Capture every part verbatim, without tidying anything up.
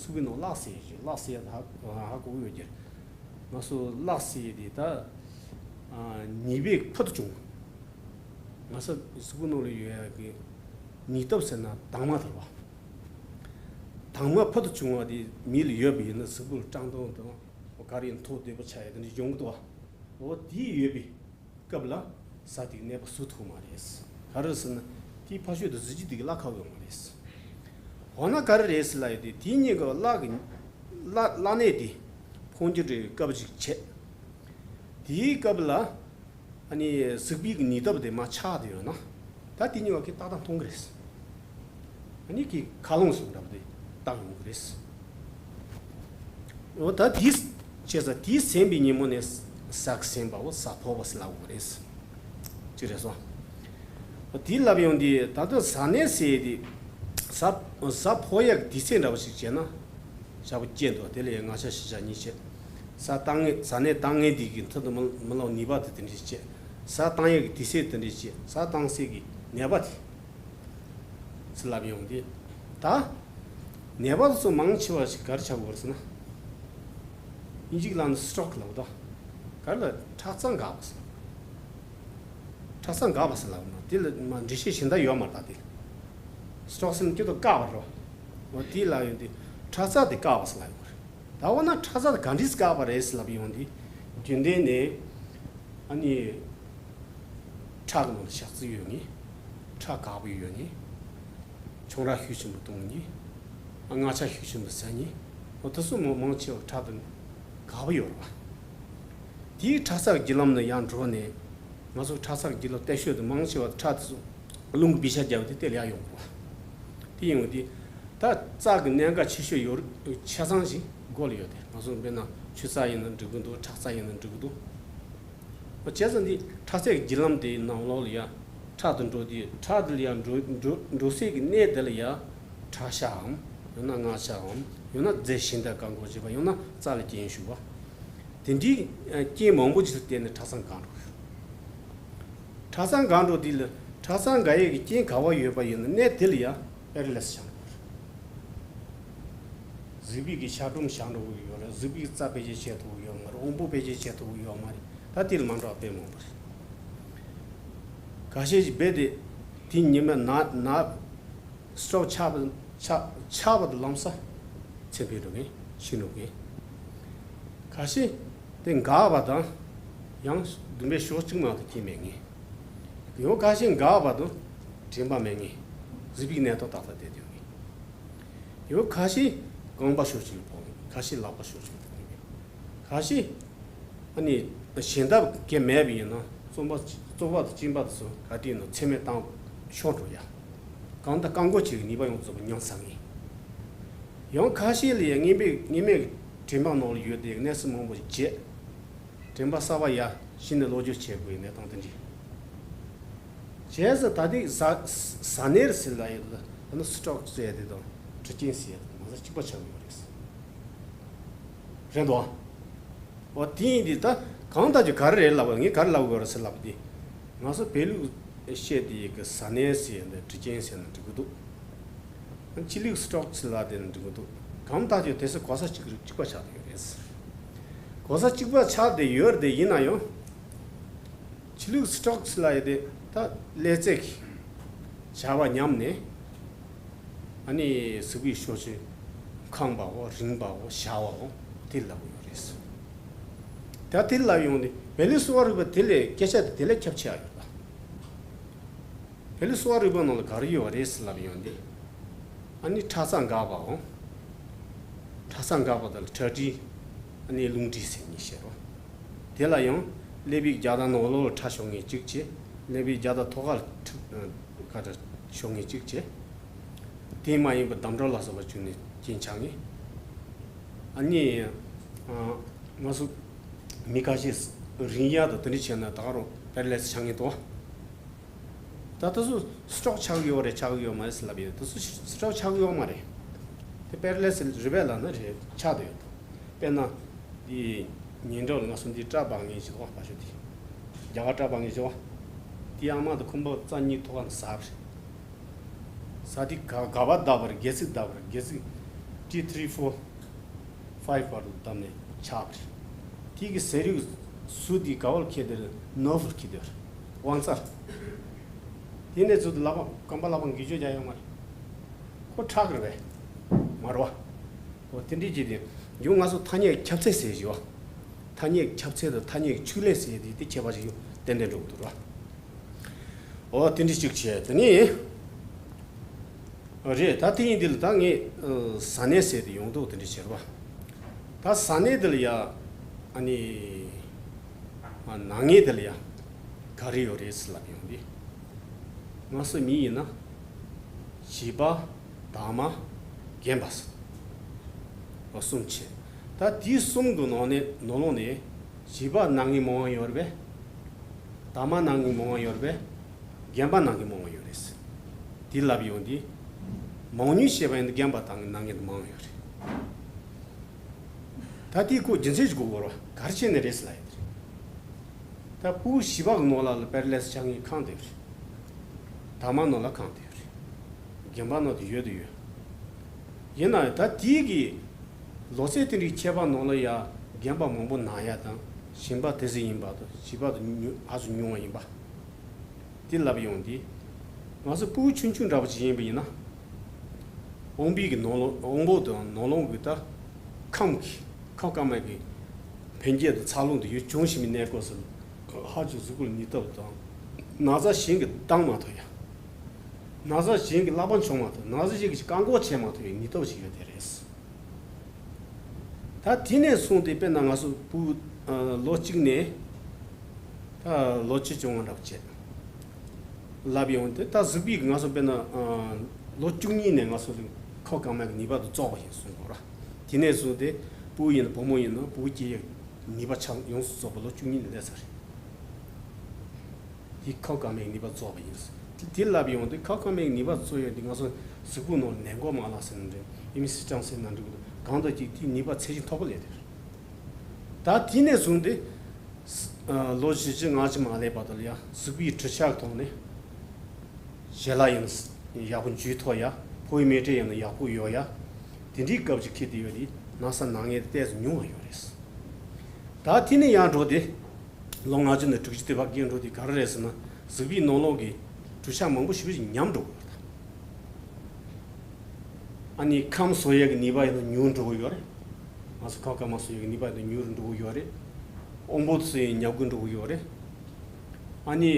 གཟུགས་པོའི་ནང་ལག་ཟེར་ཡོད་ཀྱི། ལག་ཟེར་ཡ་ད་ཧ་ཧ་གོ་གི་ཡོད་ཀྱི། ང་ཚོ་ལག་ཟེར་ཡ་དེ་ད་ཨ་ནད་པའི་ཕུལ་དུ་བྱུང་བ། ང་ཚོ་གཟུགས་པོའི་ནང་ལ་ཡོད་ཡ་གི་ནད་ཐབས་ཟེར་ན་དྭངས་མ་དེ་རེད་བ། དྭངས་མ་ཕུལ་དུ་བྱུང་བ་དེ་མི་ལ་ཡོད་པ་ཡིན་ན་གཟུགས་པོ་ལ་སྐྲངས་སྟོང་དང་ག་རེ་ཡིན་ཐོག་བདེ་པོ་ཆགས་ཡ་དེ་འདྲ་ཡོང་གི་འདུག་བ། འོ་དེ་ཡོད་པའི་སྐབས་ལ་ཟ་དེ་ནད་པ་གསོ་ཐུབ་མ་རེད། ག་རེ་ཟེར་ན་དེའི་ཕ་ཤོད་དུ་གཟི་བརྗིད་དེ་གི་བླ་ཁ་ཡོད་མ་རེད། འོ་ན་ག་རེ་རེད་ཟེར་ལབ་ཡོད་དེ། དེའི་སྙིང་གི་བླ་གི་བླ་བླ་ནད་དེ་ཕོག་རྒྱུ་རེད། སྐབས་ཅིག་བྱས། དེའི་སྐབས་ལ་ཨ་ནི་གཟུགས་པོའི་གི་ནད་ཐབས་དེ་མར་ཆག་དེ་ཡོད་ན། ད་དེ་གཉིས་ཀ་གི་ཏག་ཏག་མཐོང་གི་རེད། ཨ་ནི་གི་མཁའ་རླུང་སོགས་འདྲ་པོ་དེ་བཏང་ཡོང་གི་རེད། འོ་ད་དེ་བྱས་ཙང་དེ་ཟིན་པའི་ཉིན་མོ་ནས་ཟ་གི་ཟིན་པའོ། ཟ་ཕོག་པ་ཟེར་ལབ་དགོས་རེད། ཅི་རེད་སོང་། འོ་དེ་ལབ་ཡོང་དུས་ད་དུང་ཟ་ནས་ཟེར་དེ་ཟ་ཟ་ཕོག་ཡག་དུས་ཚོད་འདྲ་པོ་ཞིག་བྱས་ན། ཞག་པོ་སྐྱེས་འདུག་དེ་ལས་ང་ཆ་ཤི་ཆ་གཉིས་བྱས། ཟ་བཏང་ངེས་ཟ་ནས་བཏང་ངེས་དེ་གི་མཐུ་དུ་མི་མི་ལོག་ནུས་པ་དེ་དེ་འདྲས་བྱས། ཟ་བཏང་ཡག་གི་དུས་ཚོད་དེ་འདྲས་བྱས། ཟ་བཏང་སའི་གི་ནད་པ་དེ། ཟེར་ལབ་ཡོང་དུས། ད། ནད་པ་ཚོ་མང་ཆེ་བ་ཞིག་ག་རེ་ཆགས་ཀྱི་ཡོད་རེད་ཟེར་ན། དབྱིན་ཇིའི་ལམ་ནས་སི་ཊོག་ལབ་དོ། ག་རེ་ལ་ཁྲག་རྩ་འགག་པ་ཟེར། ཁྲག་རྩ་འགག་པ་ཟེར་ལབ་ན་དེ་ལ་མ་འགྲེལ་བཤད་གཞན་དག་ཡོད་མ་རེད་ད་དེ། སི་ཊོག་ཟེར་ན་སྐྱིད་དོ་བཀག་པ་རེད། འོ་དེ་ལབ་ཡོང་དུས་ཁྲག་རྩ་དེ་བཀག་པ་ཟེར་ལབ་ཡོད་རེད། ད་འོ་ན་ཁྲག་རྩ་དེ་ག་འདྲས་བཀག་པ་རེད་ཟེར་ལབ་ཡོང་དུས། རྒྱུན་ལྡན་ནས། ཨ་ནི། ཁྲག་གི་ནང་ལ་ཞག་རྩི་ཡོད་ངེས། ཁྲག་འགག་པོ་ཡོད་ངེས། ཆང་རག་ཤུགས་ཆེན་པོ་བཏུང་ངེས། ཨ་ང་ཆ་ཤུགས་ཆེན་པོ་ཟ་ངེས། འོ་དེ་ཚོ་མང་མང་ཆེ་བ་ཁྲག་དེ་འགག་པོ་ཡོད་རེད་པ། དེའི་ཁྲག་རྩ་གི་བརྒྱུད་ལམ་ནས་ཡར་འགྲོ་ནས། ང་ཚོ་ཁྲག་རྩ་གི་བརྒྱུད་ལམ་བརྟན་ཤོས་དེ་མང་ཆེ་བ་ཁྲག་དེ་ཚོ་རླུང་གི་བི་ཤ་རྒྱབ་དེ་དེ་ལ་ཡར་ཡོང་གི་རེད་པ། དེ་ཡོང་དུས་ད་རྩ་གི་གནད་འགག་ཆེ་ཤོས་ཡོད་རེད། ཆ་ཚང་ཞིག་མགོ་ལ་ཡོད་དེ། ང་ཚོ་དཔེར་ན་ཆུ་རྩ་ཡིན་ན་འགྲིག་གི་འདུག་ཁྲག་རྩ་ཡིན་ན་འགྲིག་གི་འདུག་བྱས་ཙང་འདི་ཁྲག་རྩའི་བརྒྱུད་ལམ་དེའི་ནང་ལོགས་ལ་ཡ་ཁྲག་དེ་འགྲོ་དུས། ཁྲག་དེ་ལ་ཡ་འགྲོ་འགྲོ་འགྲོ་སའི་གི་གནས་དེ་ལ་ཡ་ཁྲག་ཤའམ། ཡང་ན་རྔ་ཤའམ། ཡང་ན་རྫས་གཞན་དག་བཀག་འགོག་བྱེད་པ། ཡང་ན་རྩ་ལ་རྐྱེན་ཞུགས་པ། དེ་འདྲའི་རྐྱེན་མང་པོ་ཞིག་ལ་བརྟེན་ནས་ཁྲག་རྩ་འགག་འགྲོ་གི་ཡོད། ཁྲག་རྩ་འགག་འགྲོ་དུས་ལ་ཁྲག་རྩ་འགག་ཡས་ཀྱི་རྐྱེན་ག་བ་ཡོད་པ་ཡིན་ན་གནས་དེ་ལ་ཡ་པེ་ར་ལེ་སི་བྱུང་འགྲོ་གི་ཡོད། གཟུགས་པོའི་གི་ཤ་གྲུམ་ཤ་འགྲོ་གི་ཡོད་རེད། གཟུགས་པོའི་རྩ་བེད་སྤྱོད་བྱེད་ཐུབ་ཀྱི་ཡོད་མ་རེད། དབང་པོ་བེད་སྤྱོད་བྱེད་ཐུབ་ཀྱི་ཡོད་མ་རེད། ད་དེ་ལ་མ་འགྲོ་བ་དཔེ་མང་པོ་རེད། ཁ་ཤས་ཀྱིས་རྦད་དེ་དེ་ཉི་མ་ན་ན་སི་ཊོག་ཆགས་པ་ཆགས་ཆགས་པ་དང་ལམ་སང་མཚན་ཕེབས་འགྲོ་མཁན་ཤི་འགྲོ་མཁན། ཁ་ཤས་དེ་འགག་པ་དང་ཡང་བདུན་པའི་ཕྱོགས་གཅིག་མ་གཏོགས་སྐྱེས་མེད་མཁན། ཡང་ཁ་ཤས་འགག་པ་དང་དྲན་པ་མེད་མཁན། གཟུགས་པོའི་གནས་སྟངས་ཏག་ཏག་བསྡད་ཡོད་མཁན། ཡང་ཁ་ཤས་རྐང་པ་ཕྱོགས་གཅིག་ལ་ཕོག་མཁན། ཁ་ཤས་ལག་པ་ཕྱོགས་གཅིག་ལ་ཕོག་མཁན། ཁ་ཤས་ཨ་ནི་གཞན་དག་གས་མེད་པ་ཡིན་ན་བཙོན་པ་བཙོན་པ་དང་གཅིན་པ་དེ་ཚོ་ག་དུས་ཡིན་ན་མཚན་མེད་བཏང་ཤོར་འགྲོ་ཡ། གང་ལྟར་བཀག་འགོག་བྱེད་ཀྱི་ནུས་པ་ཡོངས་རྫོགས་པ་ཉམས་ཚར་མཁན། ཡང་ཁ་ཤས་ལ་ཡ་ངེས་མེད་ངེས་མེད་ཀྱི་དྲན་པ་ནང་ལ་ཡོད་དེ་གནས་ཚུལ་མང་པོ་ཞིག་བྱས། དྲན་པ་གསར་པ་ཡར་གཞི་ནས་ལོག་སྒྱུར་བྱེད་དགོས་པའི་གནས་སྟངས་དེ་འདྲ། བྱས་ཙང་ད་ཐེངས་ཟ་ཟ་ནད་ཟེར་ལབ་ཡས་དེ་དང་ད་ནི་སི་ཊོག་ཟེར་ཡས་དེ་དང་གྲི་རྐྱེན་ཟེར་ཡས་དེ་མ་ཟ་གཅིག་པ་ཆགས་ཡོད་རེད། རེད་འདུག་ཨ། འོ་དེ་ཡིན་དུས་ད་གང་ལྟར་གྱི་ག་རེ་རེད་ལབ་པ། ངས་ག་རེ་ལབ་དགོས་རེད་ཟེར་ལབ་པ་དེ། ང་ཚོ་བོད་ལུགས་བཤད་དེ་ཡི་གི་ཟ་ནད་ཟེར་ཡས་འདི་གྲི་རྐྱེན་ཟེར་ན་འགྲིག་གི་འདུག་ཕྱི་ལུགས་སི་ཊོག་ཟེར་ལབ་དེ་ན་འགྲིག་གི་འདུག་གང་ལྟར་གྱི་དེ་ཚོ་གོ་ས་གཅིག་རེད། གཅིག་པ་ཆགས་བསྡད་ཡོད་རེད། གོ་ས་གཅིག་པ་ཆགས་བསྡད་ཡོད་རེད། དེ་ཡིན་ན་ཡང་ཕྱི་ལུགས་སི་ཊོག་ཟེར་ལབ་ཡས་དེ་ད་ཀླད་རྩའི་གི་བྱ་བ་ཉམས་ནས། ཨ་ནི་གཟུགས་པོའི་ཕྱོགས་ཆོས་འཁང་བའོ། རིང་བའོ། ཞར་བའོ། དེ་ལབ་ཡོད་རེད། ད་དེ་ལབ་ཡོང་དུས་བོད་ལུགས་གསོ་བ་རིག་པ་དེ་ལས་སྐད་ཆ་དེ་དེ་ལས་ཁྱབ་ཆེ་ཡ་ཡོད་ལ། བོད་ལུགས་གསོ་བ་རིག་པ་ནང་ལ་ག་རེ་ཡོད་རེད་ཟེར་ལབ་ཡོང་དུས། ཨ་ནི་ཁྲག་རྩ་འགག་པའོ། ཁྲག་རྩ་འགག་པ་དང་ཁྲག་མཁྲིས། ཨ་ནི་རླུང་མཁྲིས་ཟེར་གཉིས་བཤད་རོ། དེ་ལ་ཡང་ཀླད་པའི་རྒྱ་དང་ནང་ལོགས་ལ་ཁྲག་ཤོར་མཁན་གཅིག་བྱས། ཀླད་པའི་རྒྱ་དང་ཐོག་ཁ་ལ་ཁྲག་ཁ་ཁྲག་ཤོར་མཁན་གཅིག་བྱས། དེ་མ་ཡིན་པར་འདམ་གྲབ་ལ་སོགས་པ་བྱུང་ནས་རྐྱེན་ཆགས་ངེས། ཨ་ནི་ང་ཚོ་མི་ཁ་ཤས་རིང་ཡ་དང་དེ་འདྲ་བྱས་ན་ད་ག་རང་པེ་ར་ལེ་སི་ཆགས་ངེས་འདུག་ད་དེ་ཚོ་སི་ཊོག་ཆགས་ཀྱི་ཡོད་རེད། ཆགས་ཀྱི་ཡོད་མ་རེད་ཟེར་ལབ་ཡོད། དེ་ཚོ་སི་ཊོག་ཆགས་ཀྱི་ཡོད་མ་རེད། དེ་པེ་ར་ལེ་སི་རེད་པས་ལབ་ན་རེད། ཆགས་བསྡད་ཡོད། དཔེར་ན། དེ་ཉེ་འགྲམ་ལ་ང་ཚོ་འདི་སྐྲ་འབག་མཁན་ཞིག་འདུག་པ། ཕ་ཤོད་དེ། རྒྱ་གར་སྐྲ་འབག་མཁན་ཞིག་འདུག་པ། དེའི་ཨ་མ་དང་ཁོམ་པ་རྩ་གཉིས་ཐོག་ཁ་ནས་ཟ་བ་རེད། ཟ་དེ་ག་ག་བ་བརྡབས་པ་རེད། སྒལ་ཚིགས་བརྡབས་པ་རེད། སྒལ་ཚིགས་ ཊི་ཐི་རི་ཕོར་ཕའིབ་བར་དུ་བཏབ་ནས་ཆགས་པ་རེད། དེ་གི་ཟས་རིགས་ཟུར་དེ་ག་བར་འཁེལ་དེ་རེད། ནོར་བུར་འཁེལ་དེ་རེད། དབང་རྩ་རེད། དེ་ནས་ཚུར་དུ་ལག་པ་སྐམ་པ་ལག་པ་འགུལ་སྐྱོད་རྒྱག་ཡོད་མ་རེད། ཁོ་ཁྲག་རེད་པས། མ་རེད་བ། འོ་དེ་འདྲའི་རྗེས་དེ་ཡང་ང་ཚོ་ཐ་སྙད་ཁྱབ་ཚད་ཟེར་ཞིག་བ། ཐ་སྙད་ཁྱབ་ཚད་དང་ཐ་སྙད་ཕྱུགས་ལས་ཟེར་དེ་དེ་ཁྱད་པར་ཞིག་ཡོད་ཏན་ཏན་འགྲོ་གི་འདུག་ར། འོ་དེ་འདྲ་གཅིག་བྱས། དེ་ནས་རེད། ད་དེ་ཡིན་དུས་ལ་ད་ངས་ཟ་གནས་ཟེར་དེ་ཡོང་འདུག་དེ་འདྲ་བྱས་རེད་བ། ད་ཟ་གནས་དེ་ལ་ཡ་ཨ་ནི་ཨ་ནང་ངས་དེ་ལ་ཡ་ག་རེ་ཡོད་རེད་ཟེར་ལབ་ཡོང་དུས། ང་ཚོ་མི་ཡིན་ན་བྱིས་པ། དྭངས་མ། རྒན་པ་ཟེར། འོ་གསུམ་བྱས། ད་དེ་གསུམ་གི་ནང་ནས་ནང་ལོགས་ནས་བྱིས་པ་ནང་ངས་མང་བ་ཡོད་རེད་པས། དྭངས་མ་ནང་ངས་མང་བ་ཡོད་རེད་པས། རྒན་པ་ནང་གི་མང་བ་ཡོད་རེད། དེ་ལབ་ཡོང་དུས། མང་ཉུང་བཤད་པ་ཡིན་ན་རྒན་པ་དང་ནང་གི་མང་བ་ཡོད་རེད། ད་དེའི་སྐོར་རྒྱུ་མཚན་ཞིག་གོ་དགོས་རེད་བ། ག་རེ་བྱས་ནས་རེད་ཟེར་ལབ་ཡོད་རེད། ད་ཕྲུ་གུ་བྱིས་པ་གི་ནང་ལ་ལ་པེ་ར་ལེ་སི་ཆགས་མཁན་གང་དེ་རེད། དྭངས་མ་ནང་ལ་གང་དེ་རེད། རྒན་པ་ནང་དུ་ཡོད་དུ་ཡོད། ཡིན་ན་ད་དེའི་གི་ལོ་ཚད་དེ་འདྲའི་ཁྱད་པར་ནང་ལ་ཡ་རྒན་པ་མང་པོ་ན་ཡ་དང་གཞན་པ་དེ་ཚོ་ཡིན་པ་དང་བྱིས་པ་དང་ཉུ་ཧ་ཅང་ཉུང་བ་ཡིན་པ། དེ་ལབ་ཡོང་དུས། ང་ཚོ་ཕྲུ་གུ་ཆུང་ཆུང་འདྲ་པོ་ཅིག་ཡིན་པ་ཡིན་ན། དབང་པོའི་གི་ནང་ལོགས་དབང་པོ་དང་ནང་ལོགས་ཀྱི་ད་ཁམས་ཀྱི་ཁམས་དཀར་དམར་གྱི་འཕེལ་རྒྱས་དང་འཚར་ལོངས་དེ་ཡུལ་ཅུང་ཞིག་མི་གནས་སྐབས་སུ་ཧ་ཅང་གཟུགས་པོ་ལ་ནུས་སྟོབས་དང་། ན་ཚ་གཞན་གྱིས་ལྡང་མ་ཐུབ་ཡ། ན་ཚ་གཞན་གྱིས་ལག་པ་འཆང་མ་ཐུབ། ན་ཚ་གཞན་གྱིས་བཀག་འགོག་བྱེད་མ་ཐུབ་ཡའི་ནུས་སྟོབས་ཅིག་ཡོད་དེ་རེད། ད་དེ་ནས་བཟུང་སྟེ་དཔེར་ན་ང་ཚོ་ཕྲུ་གུ་ལོ་གཅིག་ནས་ད་ལོ་བཅུ་བཅོ་ལྔ་འདྲ་པོ་བྱས། ལབ་ཡོང་དུས་ད་གཟུགས་པོའི་ང་ཚོ་དཔེར་ན་ལོ་བཅུ་གཉིས་ནས་ང་ཚོ་ཁམས་དཀར་དམར་གྱི་ནུས་པ་དེ་རྫོགས་པ་ཡིན་གསུངས་པ་རེད། དེ་ནས་བཟུང་སྟེ་ཕྲུ་གུ་ཡིན་ན་བུ་མོ་ཡིན་ན་ཕྲུ་གུ་སྐྱེ་ཡག་ནུས་པ་ཆགས་ཡོངས་སུ་རྫོགས་པ་ལོ་བཅུ་གཉིས་ནས་སླེབས་ཚར་རེད། དེ་ཁམས་དཀར་དམར་གྱི་ནུས་པ་རྫོགས་པ་ཡིན། དེ་དེ་ལབ་ཡོང་དུས་ཁམས་དཀར་དམར་གྱི་ནུས་པ་རྫོགས་ཡོད་དེ་ང་ཚོ་གཟུགས་པོ་ནང་ནད་འགོག་མ་ལག་ཟེར་ན་འགྲིག་ཨི་མི་སི་ཊམ་ཟེར་ན་འགྲིག་གང་དང་གཅིག་དེའི་ནུས་པ་ཚད་གཞི་མཐོ་པོ་སླེབས་དེ་རེད། ད་དེ་ནས་བཟུང་སྟེ། ལོ་བཞི་བཅུ་ལྔ་བཅུ་མ་སླེབས་བར་དུ་ལ་ཡ་གཟུགས་པོའི་གྲུབ་ཆ་གི་ཐོག་ནས་ཞལ་ལག་ཡིན་ན་ཡག་པོ་འཇུ་ཐུབ་ཡ། ཕོ་བའི་རྨ་ཁྲིད་ཡིན་ན་ཡག་པོ་ཡོད་ཡ། དེ་འདྲའི་སྐབས་ཀྱི་ཁེ་དེ་ཡོད་དེ་ན་ཚ་ན་ངེས་དེ་ཏོག་ཙམ་ཉུང་བ་ཡོད་རེད། ད་དེ་ནས་ཡར་འགྲོ་དེ། ལོ་ལྔ་བཅུ་ནས་དྲུག་ཅུ་དེ་བར་རྒན་འགྲོ་དེ་ག་རེ་རེད་ཟེར་ན་གཟུགས་པོའི་ནང་ལོགས་ཀྱི་གྲུབ་ཆ་མང་པོ་ཞེ་པོ་ཞིག་ཉམས་འགྲོ་གི་ཡོད་རེད། ཨ་ནི་ཁམས་གསོ་ཡག་གི་ནུས་པ་ཡིན་ན་ཉུང་འགྲོ་གི་ཡོད་རེད། ང་ཚོ་ཁམས་དཀར་དམར་གསོ་ཡག་གི་ནུས་པ་ཡིན་ན་ཉུང་རུ་འགྲོ་གི་ཡོད་རེད། དབང་པོ་ཚོ་ཡང་ཉམས་རྒུད་འགྲོ་གི་ཡོད་རེད། ཨ་ནི་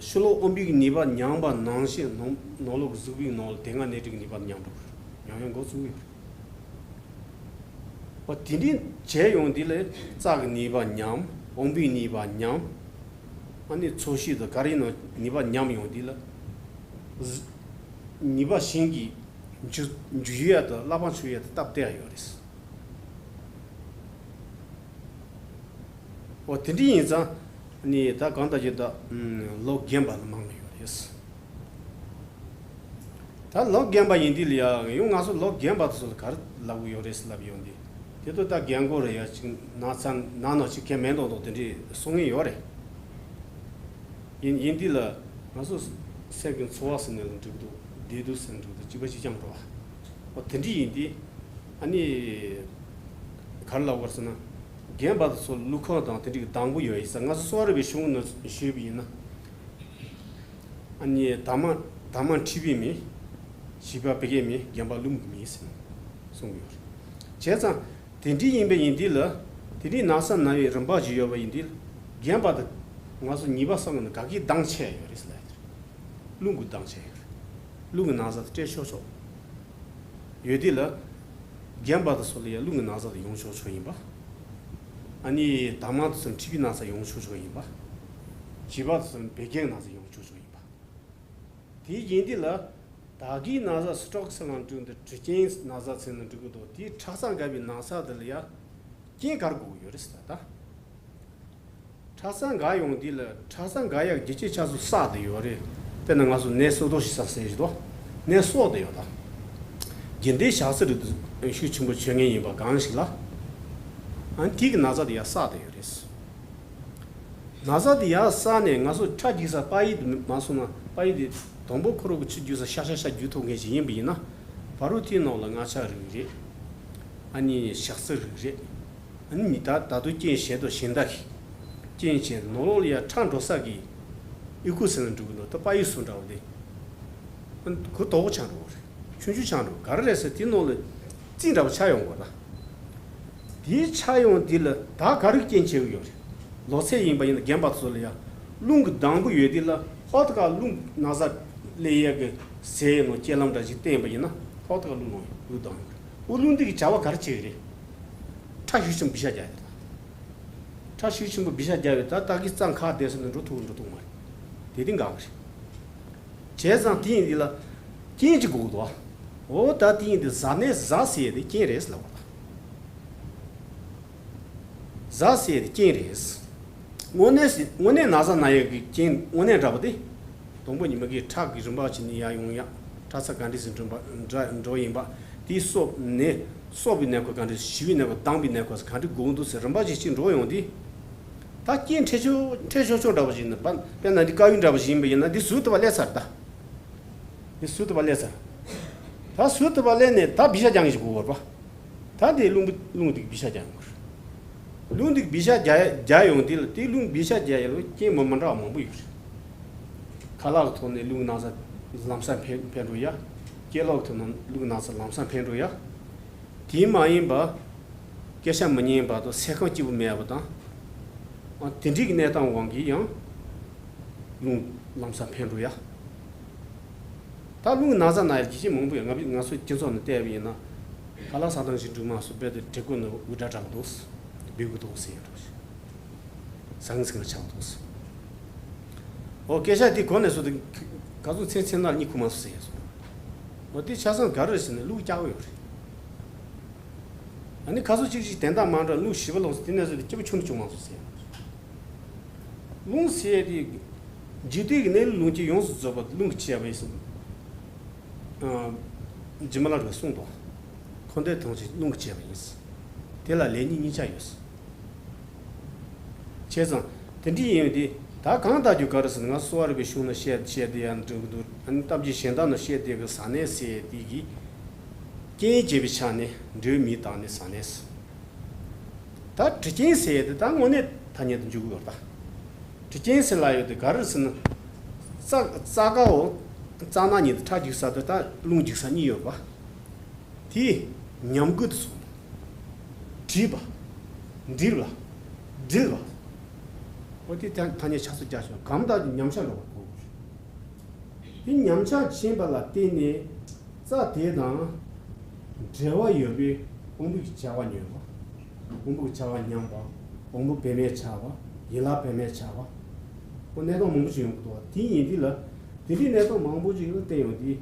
ཕྱི་ལོགས་དབང་པོའི་གི་ནུས་པ་ཉམས་པ་ནང་བཞིན་ནང་ནང་ལོགས་ཀྱི་གཟུགས་པོའི་ནང་ལ་དེ་སྔ་ནད་རིགས་ཀྱི་ནུས་པ་ཉམས་འགྲོ་གི་རེད། ཉམས་ཡང་འགོ་ཚུགས་གི་ཡོད་རེད། འོ་དེ་འདྲའི་བྱས་ཡོང་དུས་ལ་རྩ་གི་ནུས་པ་ཉམས། དབང་པོའི་ནུས་པ་ཉམས། ཨ་ནི་ཚོར་ཤེས་དང་ག་རེ་ཡིན་ན་ནུས་པ་ཉམས་ཡོང་དུས་ལ། གཟི་ནུས་པ་གཞན་གྱིས་འཇུ་འཇུ་ཡ་དང་བླ་བྲང་ཆུ་ཡ་དང་སྟབས་བདེ་ཡ་ཡོད་རེད། འོ་དེ་འདྲ་ཡིན་ཙང་ནི་ད་གང་ལྟར་གྱི་ད་ལོ་རྒན་པ་ལ་མང་ང་ཡོད་རེད། ད་ལོ་རྒན་པ་ཡིན་དུས་ལ་ཡ་ཡང་ང་ཚོ་ལོ་རྒན་པ་དེ་ཚོ་ལ་ག་རེ་ལབ་དགོས་ཡོད་རེད་ཟེར་ལབ་ཡོང་དུས་དེ་ཚོ་ད་རྒན་གོག་རེད་ཡ་ཅིག་ན་ཚ་ན་ནོ་ཅིག་གལ་མེད་མདོག་མདོག་དེ་འདྲས་གསུང་ངེས་ཡོད་རེད། ཡིན་ཡིན་དུས་ལ་ང་ཚོ་སེམས་ཀྱི་འཚོ་བ་ཟེར་ནས་ལ་འགྲིག་འདུག་བདེ་སྡུག་ཟེར་ན་འགྲིག་འདུག་གཅིག་པ་གཅིག་རྐྱང་འགྲོ་བ། འོ་དེ་འདྲ་ཡིན་དུས་ཨ་ནི་ག་རེ་ལབ་དགོས་ཟེར་ན་རྒན་པ་དེ་ཚོ་ལུས་ཁམས་དང་དེ་འདྲ་གི་དང་པོ་ཡོད་ཡིན་ས་ང་ཚོ་གསོ་བ་རིག་པའི་གཞུང་ནང་ཞུས་པ་ཡིན་ན། ཨ་ནི་དྭངས་མ་དྭངས་མ་མཁྲིས་པའི་མི། བྱིས་པ་བད་ཀན་མི། རྒན་པ་རླུང་གི་མི་ཟེར་ནས་གསུངས་ཡོད་རེད། བྱས་ཙང་དེ་འདྲའི་ཡིན་པ་ཡིན་དུས་ལ་དེ་འདྲའི་ན་ཚ་ན་བའི་རིམ་པ་ཞིག་ཡོད་པ་ཡིན་དུས་ལ་རྒན་པ་དང་ང་ཚོ་ཉེས་པ་བསགས་ན་དགའ་སྐྱིད་འདང་ཆེ་ཡོད་རེད་ཟེར་ལབ་ཡོད་རེད། རླུང་གི་འདང་ཆེ་ཡོད་རེད། རླུང་གི་ན་ཚ་དེ་སྤྲད་ཆོག་ཆོག་ཡོད་དུས་ལ། རྒན་པ་དང་སོགས་ལ་ཡང་རླུང་གི་ན་ཚ་དེ་ཡོང་ཆོག་ཆོག་ཡིན་པ། ཨ་ནི་དྭངས་མ་དང་སོགས་མཁྲིས་པའི་ན་ཚ་ཡོང་ཆོག་ཆོག་ཡིན་པ། བྱིས་པ་དང་སོགས་བད་ཀན་ན་ཚ་ཡོང་ཆོག་ཆོག་ཡིན་པ། དེ་ཡིན་དུས་ལ། ད་གིན་ན་ཚ་སི་ཊོག་ཟེར་ན་འགྲིག་འདུག་དྲི་ཆེན་ན་ཚ་ཟེར་ན་འགྲིག་གི་འདུག་དེ་ཁྲག་རྩ་འགག་པའི་ན་ཚ་དེ་ལ་ཡ། རྐྱེན་ག་རེ་དགོས་ཀྱི་ཡོད་རེད་ཟེར་ད། ཁྲག་རྩ་འགག་ཡོང་དུས་ལ་ཁྲག་རྩ་འགག་ཡག་རྒྱུ་རྐྱེན་ཆགས་ཚུལ་བསགས་བསྡད་ཡོད་རེད། དཔེར་ན་ང་ཚོ་ནད་གསོག་དོ་ཞིག་ས་ཟེར་གྱི་འདུག་ནད་གསོག་བསྡད་ཡོད་ད། རྒྱུན་ལྡན་བཞག་ས་རེད་འདུག་ཤུགས་ཆེན་པོ་བྱེད་མཁན་ཡིན་པ་གང་ཞིག་ལ། ཨ་ནི་དེ་གི་ན་ཚ་དེ་ཡ་བསགས་བསྡད་ཡོད་རེད། ན་ཚ་དེ་ཡ་བསགས་ནས་ང་ཚོ་ཁྲག་རྒྱུག་ས་པ་ཡིས་དེ་མ་སོང་ན་པ་ཡིས་དེ་དང་པོ་ཁོ་རང་གི་ཆུ་རྒྱུག་ས་ཤ་ཤ་ཤ་རྒྱུག་ཐུབ་མཁན་ཞིག་ཡིན་པ་ཡིན་ན། བར་དུ་དེའི་ནང་ལ་མངར་ཆ་རིགས་རེད། ཨ་ནི་ཞག་རྩི་རིགས་རེད། ཨ་ནི་མི་ད་ད་དུང་རྐྱེན་བྱེད་དོ་ཞིང་བདག་གི་རྐྱེན་བྱེད་ནོར་ལོག་ལ་ཡ་ཁྲག་འགྲོ་ས་གི་ཨི་ཁུ་སི་ལ་འགྲོ་གི་ལོ་ད་པ་ཡི་སུ་འདྲ་བོ་དེ། ཨ་ནི་གུ་དོག་པོ་ཆགས་འགྲོ་གི་རེད། ཆུང་ཆུང་ཆགས་འགྲོ་ག་རེ་རེད་ཟེར་དེ་ནོར་ལ་རྩི་འདྲ་བོ་ཆགས་ཡོང་གི་རེད། དེའི་ཆགས་ཡོང་དེ་ལ་ད་ག་རེ་རྐྱེན་བྱེད་གི་ཡོད་རེད། ལོ་ཚད་ཡིན་པ་ཡིན་ན་རྒན་པ་ཚོ་ལ་ཡ་རླུང་གི་སྡང་པོ་ཡོད་དེ་ལ་ཧོ་ད་ག་རླུང་ན་ཚ་ལས་ཡ་གི་ཟས་ནོ་སྐྱེ་ལམ་འདྲ་ཞིག་བསྟན་པ་ཡིན་ན་ཧོ་ད་ག་རླུང་ལངས་ཡོང་རླུང་སྡང་ཡོང་རླུང་འདི་གི་བྱ་བ་ག་རེ་བྱེད་གི་རེད། ཁྲག་ཤུགས་ཆེན་པོ་བི་ཤ་རྒྱག་ཡོད་ད། ཁྲག་ཤུགས་ཆེན་པོ་བི་ཤ་རྒྱག་ཡོད་ད་ད་གི་རྩ་ཁ་བསྡད་སོང་ནས་འགྲོ་ཐུབ་འགྲོ་ཐུབ་མ་རེད། དེ་དེ་འགག་གི་རེད། བྱས་ཙང་དེ་ཡིན་དེ་ལ་རྐྱེན་གཅིག་དགོས་འདུག་འོ་ད་དེ་ཡིན་དེ་གཟའ་ནད་གཟའ་ཟེར་ཡས་དེ་རྐྱེན་རེད་ལབ་པ་དང་། གཟའ་ཟེར་ཡས་དེ་རྐྱེན་རེད། དངོས་གནས་དངོས་གནས་ན་ཚ་ན་ཡས་ཀྱི་རྐྱེན་དངོས་གནས་འདྲ་པོ་དེ། དང་པོ་ཉི་མ་གི་ཁྲག་གི་རིམ་པ་ཕྱིན་ནས་ཡར་ཡོང་ཡ། ཁྲག་རྩ་ག་འདྲས་སུ་འགྲོ་འགྲོ་ཡིན་པ། དེའི་སོབ་ནས་སོབ་པའི་ནད་ཁོ་ག་འདྲས་ཞི་བའི་ནད་ཁོ་སྡང་བའི་ནད་ཁོ་ག་འདྲས་འགོག་འདུག་ཟེར་རིམ་པ་ཅིག་ཅིག་འགྲོ་ཡོང་དུས། ད་རྐྱེན་འཕྲད་ཆོག་འཕྲད་ཆོག་ཆོག་འདྲ་པོ་ཞིག་ཡིན་ན་པ་དཔེར་ན་འདི་དཀར་ཡོལ་འདྲ་པོ་ཞིག་ཡིན་པ་ཡིན་ན་འདི་ཟུར་དུ་བ་སླེབས་ཚར་ད། འདི་ཟུར་དུ་བ་སླེབས་ཚར། ད་ཟུར་དུ་བ་སླེབས་ནས་ད་བི་ཤ་རྒྱག་ངེས་ཞིག་དགོས་པ། ད་དེ་རླུང་རླུང་འདི་བི་ཤ་རྒྱག་ཡོང་གི་རེད། རླུང་འདི་བི་ཤ་རྒྱག་རྒྱག་ཡོང་དེ་ལ་དེ་རླུང་བི་ཤ་རྒྱག་ཡ་ལ་རྐྱེན་མི་མི་འདྲ་བ་མང་པོ་ཡོད་རེད། ཁ་ལག་གི་ཐོག་ནས་རླུང་ན་ཚ་ལམ་སང་འཕེལ་འཕེལ་འགྲོ་ཡ། སྐེ་ལག་གི་ཐོག་ནས་རླུང་ན་ཚ་ལམ་སང་འཕེལ་འགྲོ་ཡ། དེ་མ་ཡིན་པ། སྐད་ཆ་མི་སྙན་པ་དང་སེམས་ཁམས་སྐྱིད་པོ་མེད་པ་དང་། ཨ་དེ་འདྲའི་གི་གནས་སྟངས་དབང་གིས་ཡང་རླུང་ལམ་སང་འཕེལ་འགྲོ་ཡ། ད་རླུང་ན་ཚ་ན་ཡ་རྒྱུ་རྐྱེན་མང་པོ་ཡོད། ང་ང་ཚོ་སྤྱི་ཚོགས་ནང་བལྟས་པ་ཡིན་ན། ཁ་ལག་ཟ་སྟངས་ཤིག་འགྲིག་མ་སོང་རྦད་དེ་དྲི་གོས་ནང་དབུ་སྐྲ་དྲག་འདུག་སྦི་གུ་འདུག་ཟེར་ཡ་འགྲོ་ཞིག་ཟང་ཟིང་ཆགས་འདུག་ཟེར། འོ་སྐད་ཆ་དེ་གོ་ནས་སོ་དེ་ག་ཚོད་ཚེ་ཚེ་ན་གཉིད་ཁུག་མ་སོང་ཟེར་ཡ་སོང་། འོ་དེ་ཆ་ཚང་ག་རེ་རེད་ཟེར་ན་རླུང་རྒྱག་གི་ཡོད་རེད། ཨ་ནི་ཁ་སང་གཅིག་གཅིག་དན་རྟགས་མ་འདྲ་རླུང་ཞི་བ་ལོག་སོང་དེ་ནས་བཟོས་ཏེ་སྐྱིད་པོ་ཆུང་དུ་བྱུང་མ་སོང་ཟེར། རླུང་ཟེར་ཡ་དེ། འཇིག་རྟེན་གྱི་གནས་ལུགས་ལུང་གིས་ཡོངས་སུ་རྫོགས་པ་རླུང་གིས་བྱས་པ་ཡིན་ཟེར། ཨ། འཇིགས་མེད་བླ་རུང་གིས་གསུངས་འདུག་འཁོར་འདས་ཐམས་ཅད་རླུང་གིས་བྱས་པ་ཡིན། དེ་ལ་ལེགས་ཉེས་གཉིས་ཆ་ཡོད། བྱས་ཙང་དེ་འདྲ་ཡིན་དུས་ད་གང་ལྟར་རྒྱུ་ག་རེ་ཟེར་ན་ང་གསོ་བ་རིག་པའི་གཞུང་ན་བཤད་བཤད་དེ་ཡང་འགྲིག་གི་འདུག་ཨ་ནི་གཏམ་རྒྱུད་གཞན་དག་ན་བཤད་དེ་གི་གཟའ་ནད་ཟེར་དེ་གི་རྐྱེན་བྱེད་པའི་ཆ་ནས་འགྲོས་མི་དང་ནི་གཟའ་ནད་ཟེར། ད་དྲི་རྐྱེན་ཟེར་ཡས་དེ་ད་དངོས་གནས་ཐ་སྙད་དུ་འཇུག་གི་ཡོད་ད། དྲི་རྐྱེན་ཟེར་ལ་ཡོད་དེ་ག་རེ་ཟེར་ན། རྩ་རྩ་ཁའོ། རྩ་ན་ཉིད་དུ་ཁྲག་རྒྱུག་ས་དེ་ད་རླུང་རྒྱུག་ས་གཉིས་ཡོད་པ། དེ་ཉམས་རྒུད་དུ་སོང་། བྲིས་པ། འབྲིབ་ལ། འབྲིལ་བ། འོ་དེ་ཐ་ཐ་སྙད་ཆགས་སུ་རྒྱ་ཆེ་བ་གང་ལྟར་གྱི་ཉམས་ཆག་འགྲོ་བར་གོ་དགོས། དེ་ཉམས་ཆག་ཕྱིན་པ་ལ་བརྟེན་ནས་རྩ་དེ་དང་འབྲེལ་བ་ཡོད་པའི་དབང་པོའི་བྱ་བ་ཉམས་པ། དབང་པོའི་བྱ་བ་ཉམས་པ། དབང་པོ་བེམ་པོ་ཆགས་པ། ཡན་ལག་བེམ་པོ་ཆགས་པ། ཁོ་གནས་སྟངས་མང་པོ་ཞིག་ཡོང་གི་འདུག་དེ་ཡིན་དུས་ལ་དེ་འདྲའི་གནས་སྟངས་མང་པོ་ཞིག་ལ་བརྟེན་ཡོང་དུས་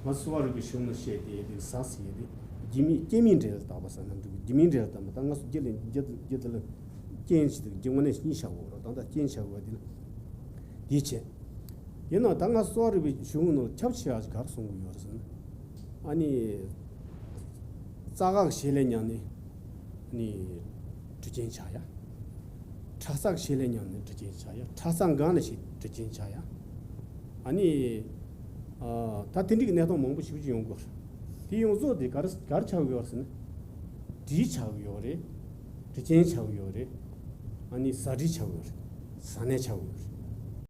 ང་གསོ་བ་རིག་པའི་གཞུང་ན་བཤད་དེ་དེ་གཟའ་ཟེར་ཡས་དེ་རྒྱུ་མའི་རྐྱེན་མའི་འབྲེལ་ལ་བརྟག་པ་ཟེར་ན་འགྲིག་རྒྱུ་མའི་འབྲེལ་ལ་བརྟག་པ་ད་ང་ཚོ་རྒྱུ་ལ་རྒྱུ་རྒྱུ་དེ་ལ་རྐྱེན་ཞིག་དང་རྒྱུ་དངོས་གནས་གཉིས་བཞག་དགོས་རེད་ད་ལྟ་རྐྱེན་བཞག་དགོས་པ་དེ་ལ་དེའི་ཆེད། ཡིན་ནའང་ད་ང་གསོ་བ་རིག་པའི་གཞུང་ནང་ཁྱབ་ཆེ་བ་ཞིག་ག་རེ་གསུང་གི་ཡོད་རེད་ཟེར་ན། ཨ་ནི། རྩ་ཁ་གི་བྱེད་ལས་ཉམས་ནས། ཨ་ནི། དྲི་རྐྱེན་ཆགས་ཡ། ཁྲག་རྩ་གི་བྱེད་ལས་ཉམས་ནས་དྲི་རྐྱེན་ཆགས་ཡ། ཁྲག་རྩ་འགགས་ནས་བྱེད་དྲི་རྐྱེན་ཆགས་ཡ། ཨ་ནི། ཨ། ད་དེ་འདྲའི་གི་གནས་སྟངས་མང་པོ་ཞེ་པོ་ཅིག་ཡོང་གི་ཡོད་རེད། དེ་ཡོངས་རྫོགས་དེ་ག་རེ་ག་རེ་ཆགས་ཀྱི་ཡོད་རེད་ཟེར་ན། དྲི་ཆགས་ཀྱི་ཡོད་རེད། དྲི་རྐྱེན་ཆགས་ཀྱི་ཡོད་རེད། ཨ་ནི་གཟའ་དྲི་ཆགས་ཀྱི་ཡོད་རེད། གཟའ་ནད་ཆགས་ཀྱི་ཡོད་རེད།